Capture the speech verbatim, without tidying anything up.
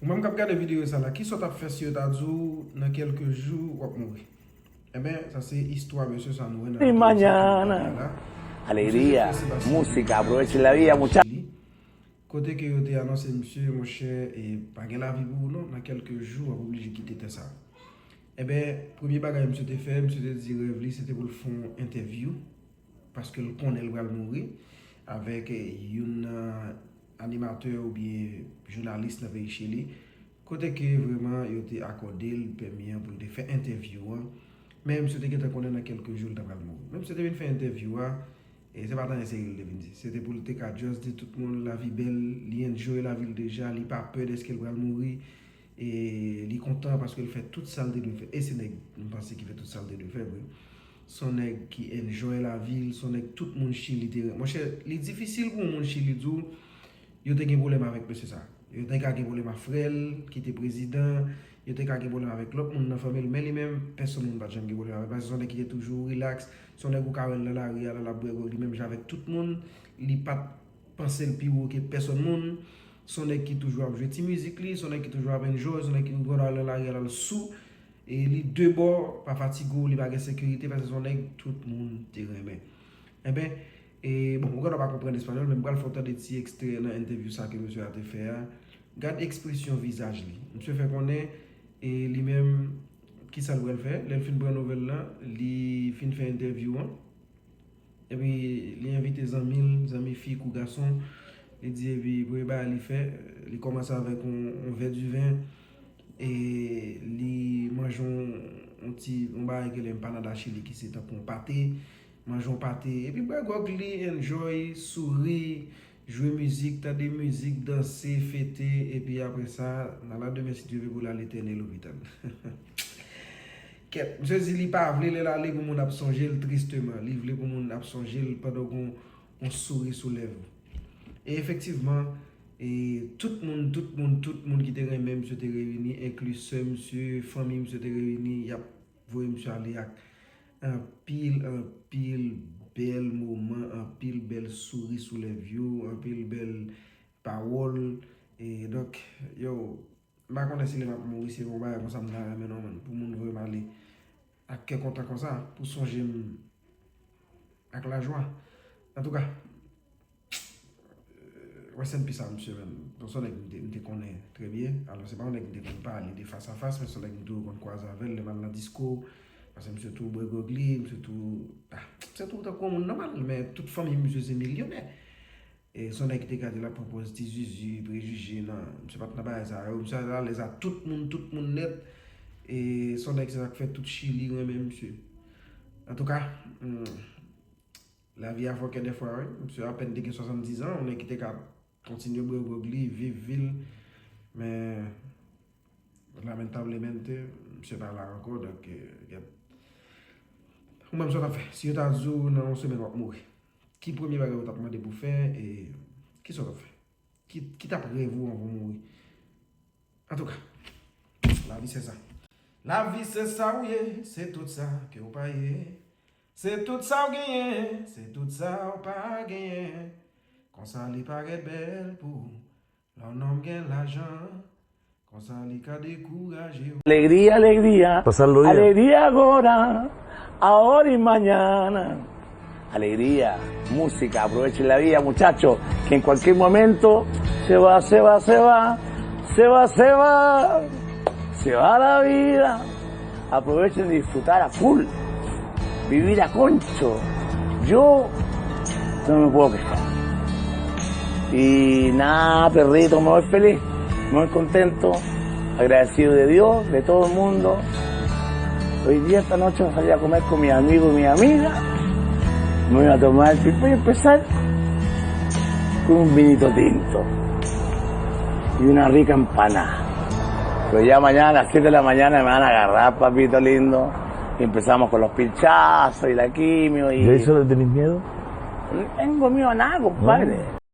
Ou menm k ap gade videyo sa la, kisa w t ap fè si yo ta di w nan kèlke jou w ap mouri? Enben, sa se istwa mesye sa nou wè nan videyo sa ke nou ap gade la. Mesye se Sebastian Chili. Kote ke yo te anonse misye, monchè, e pa gen lavi pou ou non, nan kèlke jou w ap oblije kite tè sa. Enben, premye bagay misye te fè, misye te di rèv li se te pou l fè yon entèvyou, paske l konnen l pral mouri, avèk, eh, youn nan animatè oubyen jounalis nan peyi Chili, kote ke vrèman yo te akòde l pèmi an pou l te fè entèvyou an, men misye te gentan konnen nan kèlke jou l ta pral mouri. Men misye te vin fè entèvyou a, e se pa t anyen serye l te vin di. Se te pou l te ka just di tout moun lavi bèl, li enjoy lavi l deja, li pa pè dèske l pral mouri, e li kontan paske l fè tout sa l te dwe fè. E se nèg, m panse, ki fè tout sa l te dwe fè vre. Se yon nèg ki enjoy lavi l, se yon nèg tout moun Chili te renmen. Monchè, li difisil pou yon moun Chili di w yo te gen pwoblèm avèk mesye sa. Yo te ka gen pwoblèm ak frè l, ki te prezidan, yo te ka gen pwoblèm avèk lòt moun nan fanmi l, men li menm, pèsonn moun pa t janm gen pwoblèm avè l, paske se yon nèg ki te toujou rilaks, se yon nèg ou ka wè l nan lari a, lè l ap bwè gwòg li menm jan avèk tout moun, li pa t panse l pi wo ke pèsonn moun, se yon nèg ki toujou ap jwe ti mizik li, se yon nèg ki toujou ap enjoy, se yon nèg ki ou konn wè l nan lari a, l al sou, e li debò, pa fatige w, li pa gen sekirite, paske se yon nèg tout moun te renmen. Enben, e, bon, ou genlè pa konprann espanyòl, men m pral fè w tande ti ekstrè nan entèvyou sa ke mesye a te fè a. Gad ekspresyon vizaj li. Misye fè konnen, e, li menm, kisa l pral fè. Lè l fin pran nouvèl lan, li fin fè entèvyou an. Epi, li envite zanmi l, zanmi fi kou gason. Li di, epi, premye bagay li fè, li kòmanse avèk yon, yon vè diven. E li manje yon, yon ti, yon bagay ke le empanada chili ki se tankou yon pate. Manje yon pate, epi bwè gwòg li, enjoy, souri, jwe mizik, tande mizik, danse, fete, epi apre sa, nan lademen, si Dye vle, pou l ale tène lopital. Kèt, misye di li pa vle lè l ale pou moun ap sonje l tristeman. Li vle pou moun ap sonje l pandan gon, gon souri sou lèv ou. E efektivman, e tout moun, tout moun, tout moun ki te renmen misye te reyini, enkli sè misye, fanmi misye te reyini, y ap voye misye ale ak anpil, anpil bèl moman, anpil bèl souri sou lèv yo, anpil bèl pawòl. E donk, yo, m pa konnen si lè m ap mouri, se yon bagay konsa m ta renmen non, man, pou moun voye m ale ak kè kontan konsa, pou sonje m ak lajwa. Antouka, rest in peace a misye, man. Bon, se yon nèg m te, m te konnen trè byen. Alò, se pa yon nèg m te konn pale de fas a fas, men se yon nèg m toujou konn kwaze avè l lè m al nan disko. Paske misye toujou bwè gwòg li, misye toujou, ah, misye toujou tankou yon moun nòmal, men tout fanmi misye se milyonè. E se yon nèg ki te ka di l ap pran pòz ti zuzu, prejije, nan, misye pa t nan bagay sa yo. Misye alèz a tout moun, tout moun nèt. E se yon nèg, se sa k fè tout Chili renmen misye. Antouka, hmm, lavi a fòkè dèfwa, wi. Misye apèn te gen swasanndizan, yon nèg ki te ka kontinye bwè gwòg li, viv vi l. Men, lamentablemente, misye pa la ankò, donk, eh, gèt. Ou menm, sa w t ap fè? Si yo ta di w nan yon semèn w ap mouri, ki premye bagay ou t ap mande pou fè, e kisa w t ap fè? Ki, ki t ap rèv ou anvan w mouri? Antouka, lavi se sa. Lavi se sa w ye, se tout sa ke w pa ye. Se tout sa w genyen, se tout sa w pa genyen. Konsa li parèt bèl pou w. Lè yon nonm gen lajan, konsa li ka dekouraje w. Alegría, alegría, pasarlo bien. Alegría ahora, ahora y mañana. Alegría, música, aprovechen la vida, muchachos, que en cualquier momento se va, se va, se va, se va, se va, se va la vida. Aprovechen de disfrutar a full. Vivir a concho. Yo no me puedo quejar. Y nada, perrito, me voy feliz, me voy contento, agradecido de Dios, de todo el mundo. Hoy día, esta noche, voy a salir a comer con mis amigos y mis amigas. Me voy a tomar el pipo y empezar con un vinito tinto y una rica empanada. Pero ya mañana a las siete de la mañana me van a agarrar, papito lindo, y empezamos con los pinchazos y la quimio y... ¿Ya eso le tenéis miedo? No tengo miedo a nada, compadre.